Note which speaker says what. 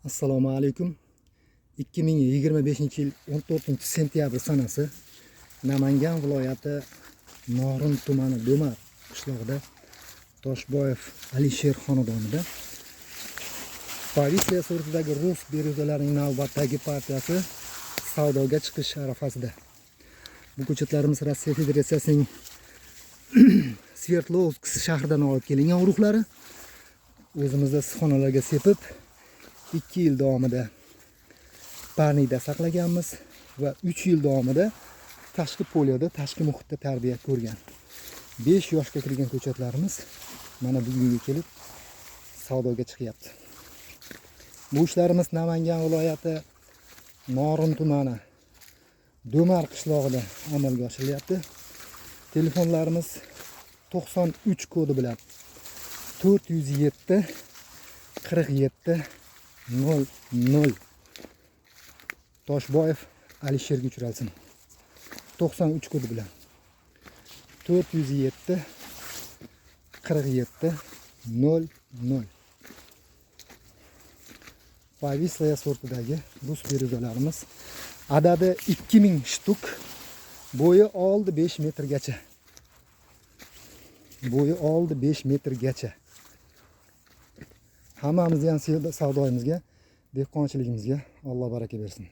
Speaker 1: Assalomu alaykum. 2025 yil 14 sentyabr sanasi Namangan viloyati Norin tumani Do'mar qishlog'ida Toshboyev Alisher xonadonida Повислая sortidagi rus beruzalarining navbatdagi partiyasi savdoga chiqish arafasida. Bu ko'chatlarimiz Rossiya Federatsiyasining Sverdlovsk shahridan olib kelingan urug'lari o'zimizda issiqxonalarga sepib, 2 yil davomida парник da saqlaganmiz va 3 yil davomida tashqi поля da, tashqi muhitda tarbiya ko'rgan. 5 yoshga kirgan ko'chatlarimiz mana bugunga kelib savdoga chiqyapti. Bu ishlarimiz Namangan viloyati Norin tumani Do'mar qishlog'ida amalga oshirilyapti. Telefonlarimiz 93 kodi bilan 407 47 00. Toshboyev Alisherga uchralsin. 93 kodi bilan 407 47 00. Повислая sortidagi rus beruzalarimiz adadi 2000 штук, bo'yi oldi 5 metrgacha. Bo'yi oldi 5 metrgacha. Hammamizni ham savdoyimizga, dehqonchiligimizga Alloh baraka bersin.